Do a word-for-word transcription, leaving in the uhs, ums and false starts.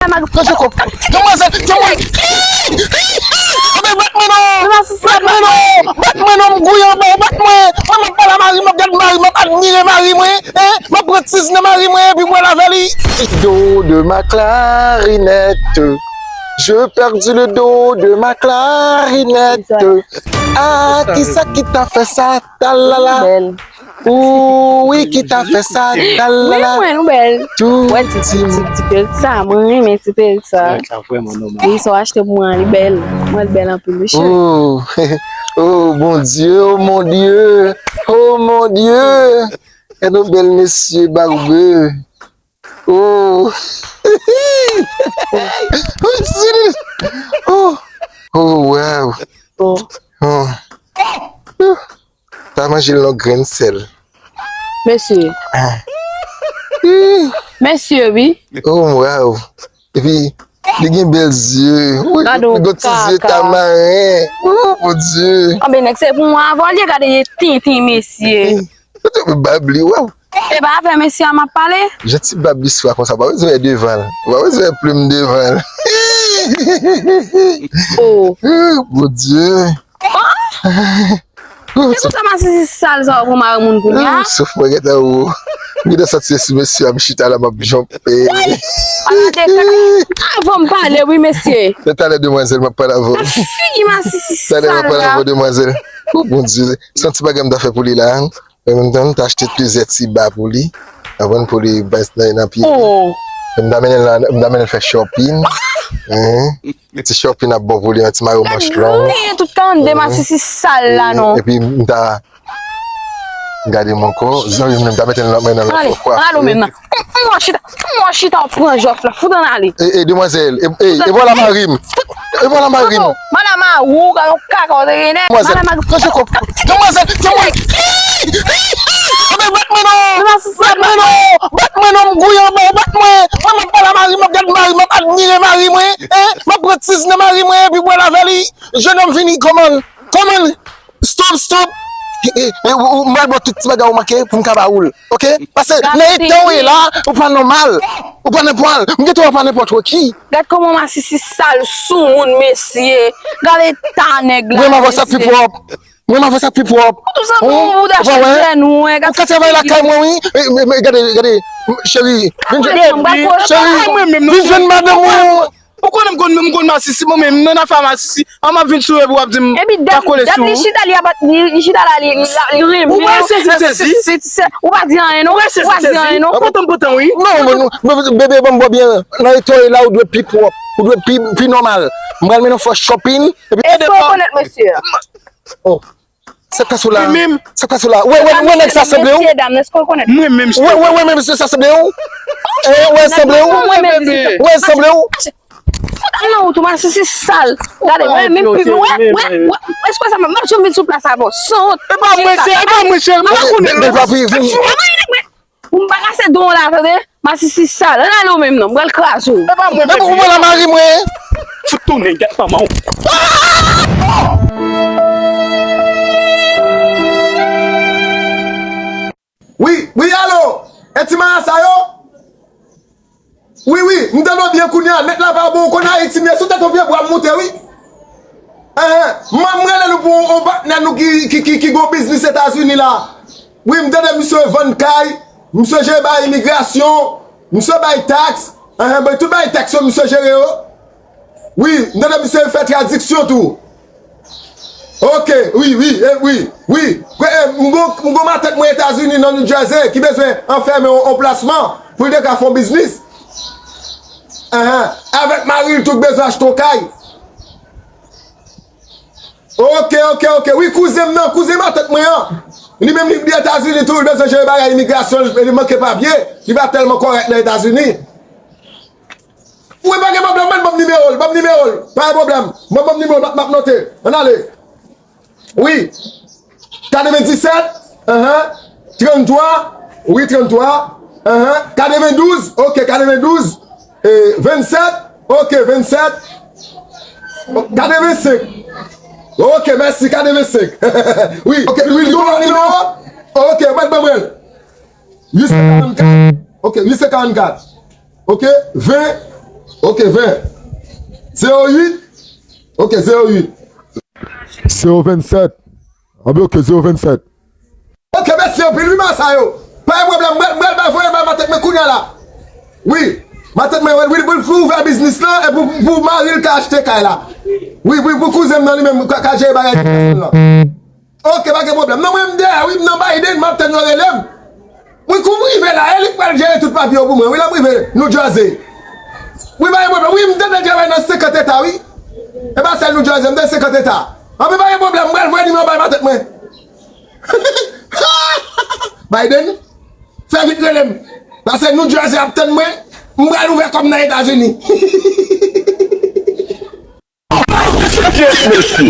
Nan je kòk. Demwazèl, demwazèl. Anben, bat mwen non. Bat mwen non. Bat mwen non, m gouye anba w, bat mwen. Mwen, m ap pale a mari m, m ap gade mari m, m ap admire mari mwen. Hein? M ap pran tiz nan mari mwen, epi m pral avè li. Do de ma clarinette. Je perdu le do de ma clarinette. Ah, kisa ki ta fè sa? Talala. Ou wi ki ta fè sa, talala. Wi, mwen, nou bèl. Tou. Wè ti, ti, ti, ti pèl sa, mwen renmen ti pèl sa. Sa vrèman nòmal. Wi, sa w achte pou mwen, li bèl. Mwen, li bèl anpil, wi, cheri. Oh, oh, mon Dieu, oh, mon Dieu, oh, mon Dieu. Gade yon bèl mesye barbe. Oh. Oh, oh, wow. Oh. Oh. Ta manje l nan grenn sèl. Mesye. Ah. Hmm. Mesye, wi. Oh, wow. Epi, li gen bèl zye. Wi, gade yon ti zye kaka. Tamaren. Oh, mon Dieu. Anben, nèg, se pou mwen avè w li ye, gade li tenten, mesye. Tenten. Bab li, waw. E pa avè mesye a m ap pale? Jan ti bab li swa konsa, pa bezwen wè devan l. Pa bezwen wè plim devan l. Oh. Oh, mon Dieu. Oh. Oh, se konsa masisi sal sa w pou mari moun kounye a? Oh, sof mwen gentan ou. M gentan santi se sou mesye a m chita la m ap jonpe. Ala de kaka. Avan m pale, wi, mesye. Se talè demwazèl m ap pale avè w. Figi masisi sal la. Talè m ap pale avè w, demwazèl. Oh, mon Dieu. Se yon ti bagay m ta fè pou li la. An menm tan, m ta achte plizyè ti ba pou li. Avan pou li bas nan, nan pye li. Oh. M ta mennen l la, m ta mennen l fè shopping. Hein? Ti shopping ap bon pou li, yon ti mayo manch long. Gade, tout tan de masisi sal la, non. Epi m ta gade m ankò, zanmi m, m ta mete l nan men nan lòt kwa. Gade w menm nan. Mwen chita, mwen chita, w pran jòf la, fout ann ale. E, e, demwazèl, e, e, e vwala mari m. E vwala mari m. Madanm a ou, gade yon kaka w te genyen. Demwazèl, madanm a ranje kòk. Demwazèl, demwazèl. Anben, bat mwen non. Bat mwen non. Bat mwen non, m gouye anba w, bat mwen. Mwen, m ap pale a mari m, m ap gade mari m, m ap admire mari mwen. Hein? M ap pran tiz nan mari mwen, epi m pral avè li. Jenòm vini, kòman? Kòman? Stop, stop. E, e, e, ou, ou, m pral ba w tout ti bagay ou manke pou m ka ba ou l. Oke? Paske nan eta w ye la, ou pa nòmal. Ou pa nenpòt. M gentan wè w pa nenpòt ki. Gad kòman masisi sal sou moun, mesye. Gad eta nèg la, mesye. Mwen, m ap wè sa pi pwòp. Mwen, m ap wè sa pi pwòp. Ou tou sanble yon bouda chèn, ou ka travay lakay mwen, wi. E, e, e, gade, gade. Cheri, vin jwenn, cheri, vin jwenn madanm ou. Ou konnen m konn, m konn masisi, mwen menm, m nan afè masisi. An m ap vin sou yo epi w ap di m pa kole sou ou. Epi dat, dat li chita, li ap, li, li chita la, li, li, li renmen. Ou pa sezi, sezi. Ou pa di anyen non. Ou pa di anyen non. Pantan, pantan, wi. Non, non, non, bebe, ban m bò byen. Nan eta w ye la, ou dwe pi pwòp. Ou dwe pi, pi nòmal. M pral mennen w fè shopping. Epi èske w rekonèt mesye a? Oh. Sa k pase w la? Sa k pase w la? Wè, wè, wè nèg sa sanble w? Mesye dam, èske w rekonèt? Mwen menm, wè, wè, wè, mesye sa sanble w? Eh, wè sanble w? Wè sanble w? Fout al nan wout ou, masisi sal. Gade, wè, menm pi, wè, wè, wè, èske sa m ap janm vin sou plas avè w? Sanwont. E pa mwen, se, e pa mwen, se, m pa konnen non. Bèl papi, vin. Pou m pa kase don w la, tande? Masisi sal. Ann ale w menm non, m pral kraze w. E pa mwen, epi ou pran la mari mwen. Fout tounen, gad manman w. Wi, wi, alo. E ti marasa yo? Wi, wi, m tande w byen kounye a. Nèt la pa bon, ou konn Ayiti m ye, sou tèt yon pye bwa m moute, wi. Enhen, m, m rele nou pou yon patnè nou ki, ki, ki, ki gon biznis Etazini la. Wi, m tande misye vann kay, misye jere bay imigrasyon, misye bay taks, enhen, bay tout bay taks yo, misye jere yo. Wi, m tande misye fè tradiksyon tou. Oke, wi, wi, e, wi, wi. Kwe, e, m gon, m gon matant mwen Etazini nan New Jersey ki bezwen anfèmen yon, yon plasman pou l te ka fè yon biznis. Enhen, avèk mari l tou k bezwen achte yon kay. Oke, oke, oke. Wi, kouzen m nan, kouzen matant mwen an. Li menm li, li Etazini tou, li bezwen jere bagay imigrasyon, li, li manke papye. Li pa tèlman kòrèk nan Etazini. Wi, pa gen pwoblèm, ban m nimewo l, ban m nimewo l. Pa gen pwoblèm. Ban m nimewo l, m ap, m ap note. Ann ale. Wi. Katrevenndisèt, enhen, tranntwa, wi, tranntwa, enhen, katrevendouz, oke, katrevendouz, e, vennsèt, oke, vennsèt, katrevensenk. Oke, mèsi, katrevensenk. Wi, oke, wi, li gon lòt nimewo? Oke, mèt ban mwen l. Uit san karannkat. Oke, uit san karannkat. Oke, ven, Ok, ven. Zewo uit. Ok, zewo uit. Zewo vennsèt. Anben, ok, zewo vennsèt. Ok, mèsi anpil, wi, masa yo. Pa gen pwoblèm, mwen, mwen, mwen voye bay matant mwen kounye a la. Wi, matant mwen, wi, pou, pou ouvè biznis lan, e pou, pou mari l ka achte kay la. Wi, wi, pou kouzen m nan li menm, ka, ka jere bagay biznis lan. Ok, pa gen pwoblèm. Non, mwen, m dèyè, wi, m nan Biden, m ap tann yo rele m. Wi, kou m rive la, e li k pral jere tout papye yo pou mwen. Wi, lè m rive New Jersey. Wi, pa gen pwoblèm. Wi, m tande travay nan senkant eta, wi. E pa sèl New Jersey, m nan senkant eta. Anben, pa gen pwoblèm, m pral voye nimewo bay matant mwen. Biden, fè vit rele m. Paske New Jersey ap tann mwen. M pral ouvè kò m nan Etazini. Kèt mesye.